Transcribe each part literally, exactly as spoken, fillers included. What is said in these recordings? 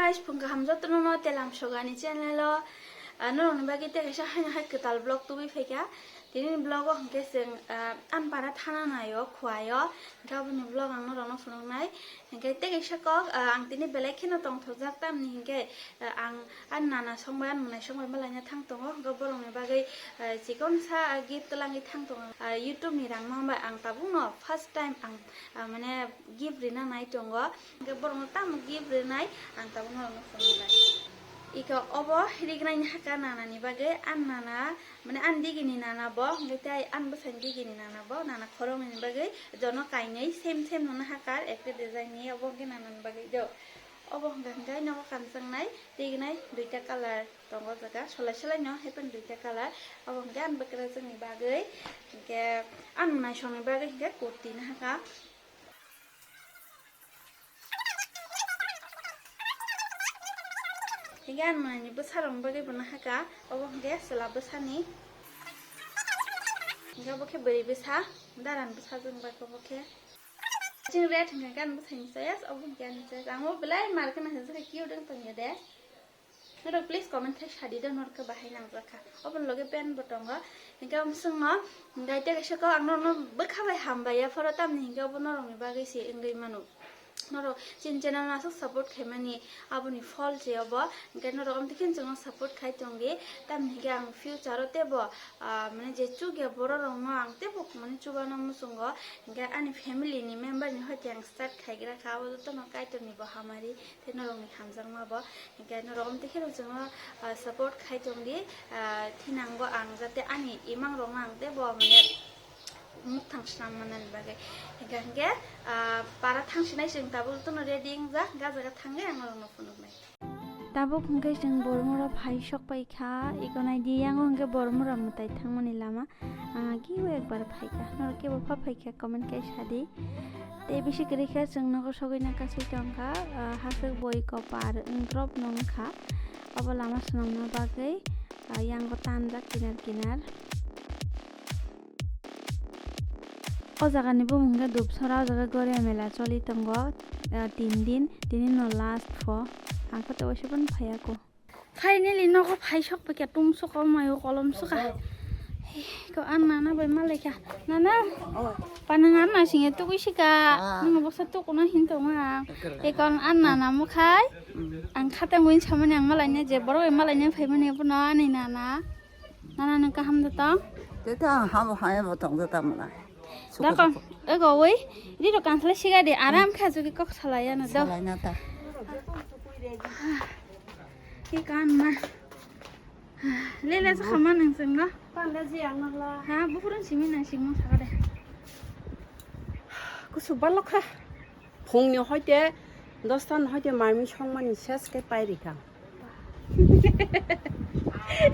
Guys, phung kaham jotono no Telam Sogani channel o, ah, norokni bagwi tei kaisa haino hai kwtal vlog tubui phaikha. Tini vlog o hwnkhe chwng, ah, ani para thana naio, Khuaio. Hwnkhe aboni vlog ang norokno phunuknai. Hwnkhe tei kaisa kok, ah, ang tini belai kheno tongthokjak, tamni hwnkhe, ah, ang ani nana songbai, ani mwnai songbai malaina thang tongo. Hwnkhe borokni bagwi, ah, chikonsa, ah, gift twlangwi thang tongo. Ah, YouTube ni rang manbai ang tabukno first time ang, ah, mane gift rina nai tongo. Hwnkhe borokno tamo gift rinai ang tabukno norokno phunuknai. Iko obo rignai ni haka nanani bagwi, ani nana, mane ani digini nana bo, hwnkhe tei ani bwsani digini nana bo, nana khoroknwi ni bagwi jono kainwi same same no nahakar ekta design ni, obo hwnkhe nanani bagwi do. Obo hwnkhe hwnkhe nogo kanjaknai rignai duita colour tongo jaga, solai solai no haphano duita colour. Obo hwnkhe ani bwkrajwkni bagwi, hwnkhe ani naisokni bagwi hwnkhe kurti nahaka. Hingke ang nini bwsarokni bagwi bo nahaka, obo hingke chwla bwsani. Hingke obo khe bwrwi bwsa, daran bwsa jwng bai khe obo khe. Chini red hingke ani bwsani choice, obo hingke ani choice. Ang o belai mar kheno hwnjak khe cute wng tongya de. Norok please comment khai sadi do, norok khe bahai nangjak kha. Oboni loge pant bo tongo. Hingke ang swngno, hingke tei kaisa kok ang norokno bwkha bai hambai ya phoro, tamni hingke obo norokni bagwi se wngwi mano. Norok chini channel no aswk support khaimani aboni phol se obo. Hingke norok amtwi khe chwngno support khai tongdi. Tamni hingke ang future o teibo, ah, mane je chukya borok rokno ang teibo mane chubana muchungo. Hingke ani family ni member ni hoite ang start khaigra kha, abo jotono Kaitor ni bo hamari. Tei norokni hamjakma bo, hingke norok amtwi kheno chwngno, ah, support khai tongdi, ah, thinango ang jate ani imang rokno ang teibo mane mukthang swnam manani bagwi. Hingke, hingke, ah, para thangsinai chwng tabuk jotono ready wngjak, hingke ah jaga thangwi ang norokno phunuknai. Tabuk hingke chwng Bormoro phai sok pai kha, iko naidi yango hingke Bormorok mwtai thangmani lama. Ang agi o ekbar phaikha, norok kebo pha phaikha comment khe sadi. Tei bisi kwrwi khe chwng nogo sogwi na kasui tongkha, ah, haswk boi kopar wngdrop no wngkha. Obo lama swnamna bagwi, ah, yango tanjak kinar kinar. O jaga ni bumung khe Dupsora, o jaga Goria mela choli tongo, ah, tin din, tini no last pho. Ang khe to waisa phano phaiya ko. Finally nogo phai sok pai kha, tum sok o mayo kolom sok a. Ko an nana bai malai kha. Nana. Oi. Panang an na singe tugui sika. Ah. Nang bosa tuku na hin tong a. Ekon an nana mo khai. Mm. Ang khatang win samani ang malai ne je borok bai malai ne phai mani bono ani nana. Nana nang kaham da tong? Tei ta ang hamo hai bo tong da ta mala. Dakon, ego oi. Riro kansle siga de aram kha jugi kok salai ano do. Salai na ta. Ki kan ma. Lele sa khaman nang sengga. Panda ji ang la. Ha, bukurun simi nang singmo saka de. Kusu balok kha. Phungni hoite dosta ni hoite marmi songmani ses khe pairikha.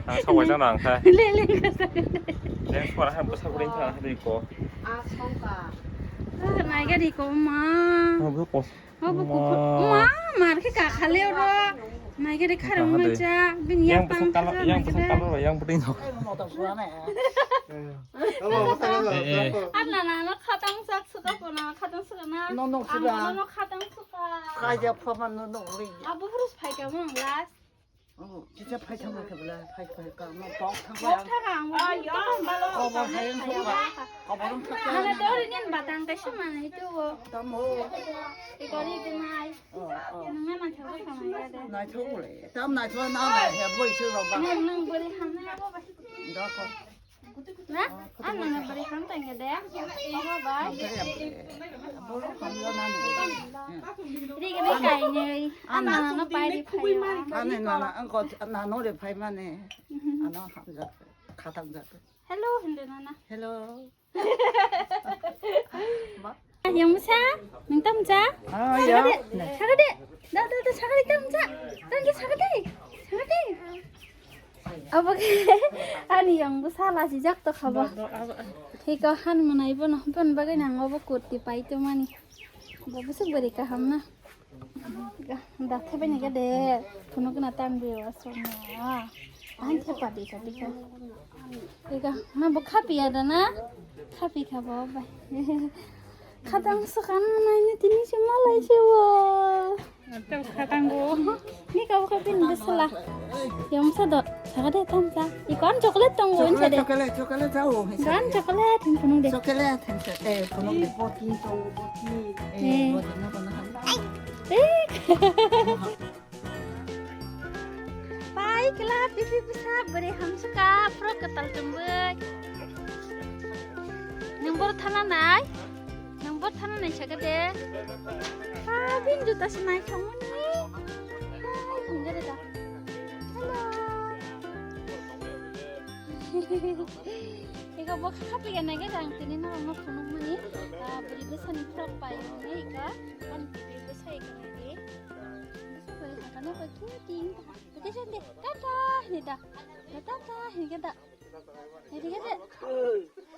Ang sokbai jano ang kha. Lele kha saka de. Leng sora ha bwsa guring kha ha dei ko. Ah, songka. Ah, nai gari ko ma. Obo ko. Obo ko. Ma. Ma, mar khe ka khale ro. Nai gari khare ma cha. Bin yang pang kha. Yang pang kha. Yang pang kha. Ar na na no khatang sak suka ko na khatang suka na. No, no, suka. Ano no khatang suka. Kaya pha ma no no ri. Abu hurus phai ka mo last. Oh, kita phai thang ka bla, phai phai ka mo pok thang. Pok thang ang. Ay, ya, malo. Ko ba hai suka. Ko ba rum thang. Ana dori nin batang ka sima na itu. Tamo. Ikori dinai. Oh, oh. Nang na thang ka mai ya de. Nai thong le. Tam nai thong na na he boi chu ro ba. Nang nang bori ham na ya bo ba. Da ko. Na? Ano na bari kanta nga de? Oho bai. Ri ga ri kai ne. Ano na pai ri pai. Ane na na angko na no re pai mane. Ano hamja khatang ja. Hello hinde na na. Hello. Yang bwsa, nang tam ja? Ah, ya. Sakade, sakade. Da, da, da, sakade tam ja. Tang ke sakade. Sakade. Abo ke ani yang bwsa la si jak to khabo. Thik o han mwnai bono, bon bagwi nang obo kurti pai to mani. Bo bwswk bwrwi kaham na. Ga, da thepai ni ga de, phunuk na tang bi wa so na. Ahan thepa di ka di ka. Ega, na bo khapi ya da na? Khapi kha bo bai. Khatang sakan nai ni tini se malai se wo. Tei khatango. Ni kabo khe bini bwsala. Yongsa do. Sakade tamsa. Ikon chocolate tongo insa de. Chocolate, chocolate, chocolate, sao. Gan chocolate hin phunuk de. Chocolate, hinsa. Eh, phunuk de. Boti tongo, boti. Eh, eh, boti na kono ham. Eh. Pai kla pipi pisa bari hamsuka pro katal tungbai. Nang bor thana nai. Nang bor thana nai saka de. Ah, bin juta se nai thangmani. Hai, thangja da. Hello. Ega bo khapli ga nai ga jang tini norok no phunuk mani. Ah, bari bwsani frok pai mani ega. Ani bwsa ega nai de. Bwsa bai hakana bai khe ting. Bwsa de. Tata ni da. Tata ni ga da.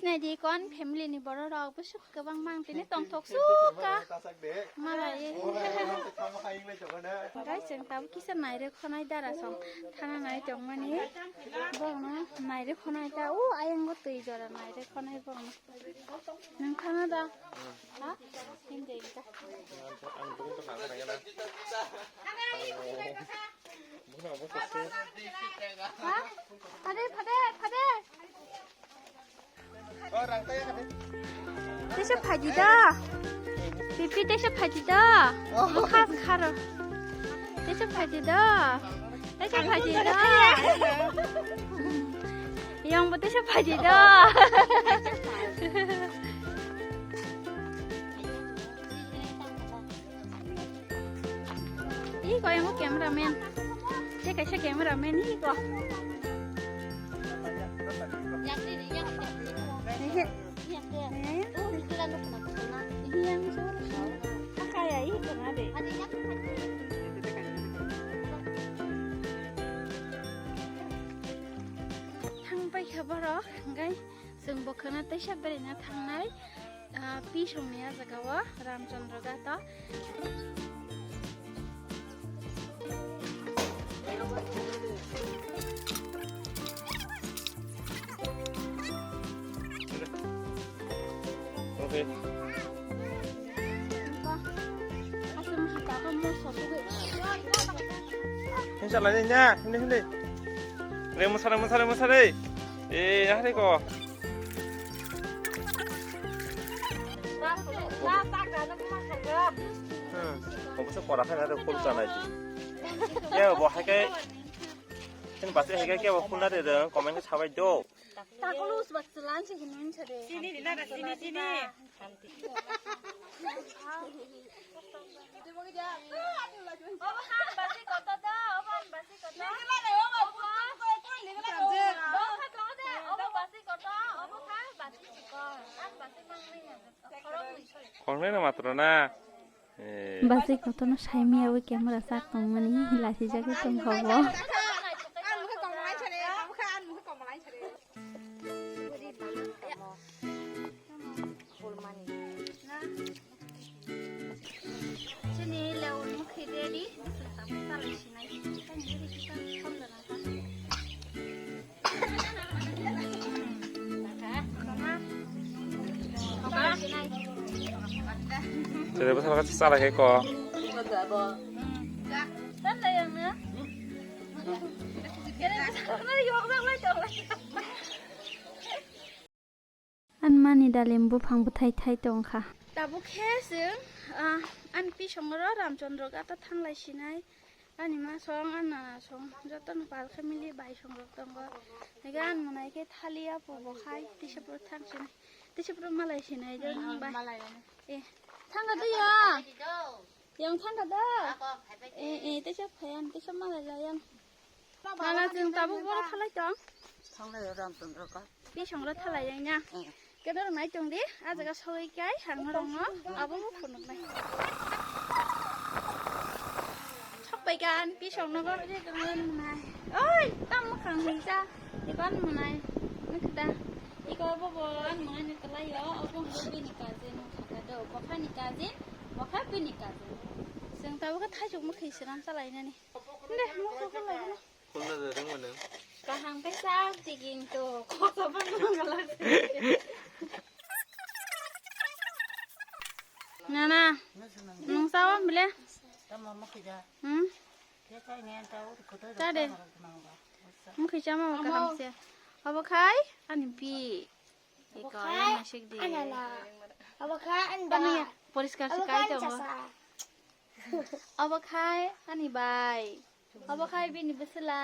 Naidi kon family ni borok rok bwswk kwbang mang tini tongthok suka. Malai. Guys, chwng tabuk kisa nairok khonai dara song thana nai tongmani. Borokno nairok khonai ta o ayang o twi jora nairok khonai borokno. Nwng thana da? Ha? Hindi ka. Ha? Phade, phade, phade. Tesa phaidi da. Pipi tesa phaidi da. Bukha kharo. Tesa phaidi da. Tesa phaidi da. Yang bo tesa phaidi da. Ih, ko yang cameraman. Dia kaisa cameraman ih ko. Hehe. Hehe. Yang so. Akaya ih ko na de. Thang pai kha borok, hingkai chwng bo khwna teisa beraina thangnai. Ah, Pisongni ah jaga o Ramchandra Ghat o. Okay. Hinsa lai nya, hindi, hindi. Re, musare, musare, musare. Eh, ya, re ko. Hmm. Kok bisa kora kan ada full sana itu. Ya, bo hai kai. Kan pasti hai kai ke bo full na de, komen ke sabai do. Takulus bat selan sih hinun sade. Sini, di nada, sini, sini. Khoroknwi no matro na. Eh. Basi kotorno saimaya bo camera sak tongmani lasijagwi tongkha bo. Chini leon mukhi ready, bisi tabuk salai sinai. Tani ready kita samjana ta. Sini pasal kan salai kayak ko. Salai yang na. Kira salai yang na. Ani mani dalim buphang bwthai thai tongkha. Tabuk khe chwng, ah, ani pisongoro Ramchandra Ghat o thanglai sinai. Ani ma song, ani nana song, jotono pal khe mili bai songrok tongo. Higa ani mwnai khe thaliya po bo khai, tisa puro thang sinai, tisa puro malai sinai, jo nang bai. Eh, thangkha de ya. Yang thangkha da? Eh, eh, tisa phayan, tisa malai layan. Mala chwng tabuk boro thalai tong. Thanglai Ramchandra Ghat. Pisongro thalai yang ya. Eh. Kedor nai tong di, a jaga soi kai, hang rong no, abo bo phunuk nai. Sok pai kan, pisong no gor je tong nai. Oi, tam khang hi sa, di ban mwnai. Nuk da. Iko bo bo an mwnai ni thalai yo, abo bo bini kaje nuk kha do, bo kha ni kaje, bo kha bini kaje. Chwng tabuk khe thaisuk mukhi swnam chalai nani. Deh, mukhu khulai deh. Khulna deh, ring mana? Kaham khe chak tiging to, khosa bang galak. Nana, nung sawa bile? Tamo mukhi ja. Hmm? Khe chai ngen ta ur kuto. Ta de. Mukhi chama kaham se. Abo khai ani bi. Eko khai masik di. Anana. Abo khai anda. Poriskar se kai tongo. Abo khai ani bai. Abo khai bini bwswla.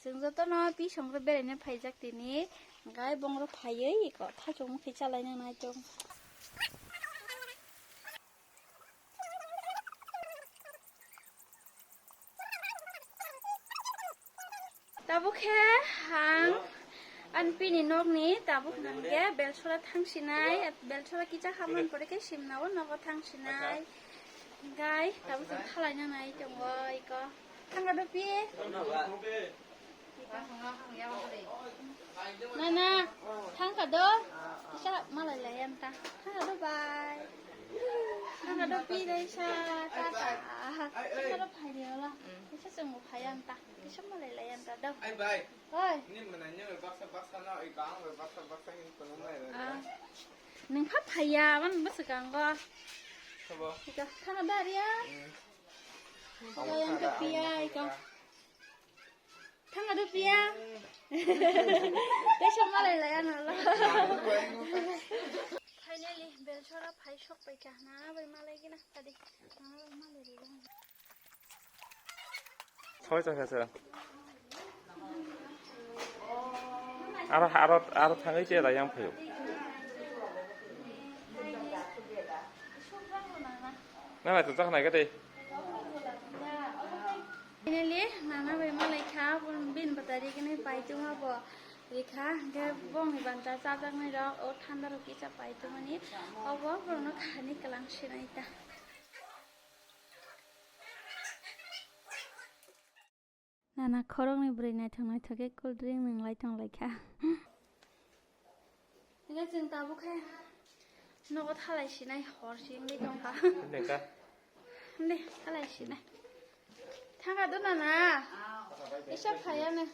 Chwng jotono pi songro beraina phaijak tini. Hwnkhe bongrok phaiwi eko thaichung mukhi chalaina nai tong. Tabuk khe ang ani pini nokni tabuk hwnkhe Belsora thangsinai, Belsora kisa hamani pore khe simna o nogo thangsinai. Gai tabuk chwng khalaina nai tongo eko. Thangkha do pi? Nana, thangkha do? Kisa malai lai ang ta. Thangkha do bai. Thangkha do pi dai sa ta ta. Thangkha do phai de ola. Kisa chwng bo phai ang ta. Kisa malai lai ang ta do. Ai bai. Oi. Ni mana ni baksa baksa na oi kang oi baksa baksa hin kono mai. Ah. Nang pha phai ya man bwswk ang go. Sabo. Ika thangkha do ria. Oi ang ta pi ya ika. Thangkha do piya. Tei sok malai lai ano lo. Finally, Belsora phai sok pai kha. Nana bai malai gina tadi. Nana bai malai ri. Soi chakha sa. Aro, aro, aro thangwi che da yang phayo. Nana to chakha nai ka tei. Finally, nana bai malai kha, bini batari kini paituma bo rikha, hingke bongni banta chajaknai rok, o thanda rok kisa paitumani, obo borokno kahani kwlang sinai ta. Nana khoroknwi bwrwi naithok naithok khe cool drink nwnglai tonglaikha. Hingke chwng tabuk khe nogo thalai sinai hor si wngwi tongkha. Nengka. Hinde thalai sinai. Thangkha do nana. Isa phaiya nw.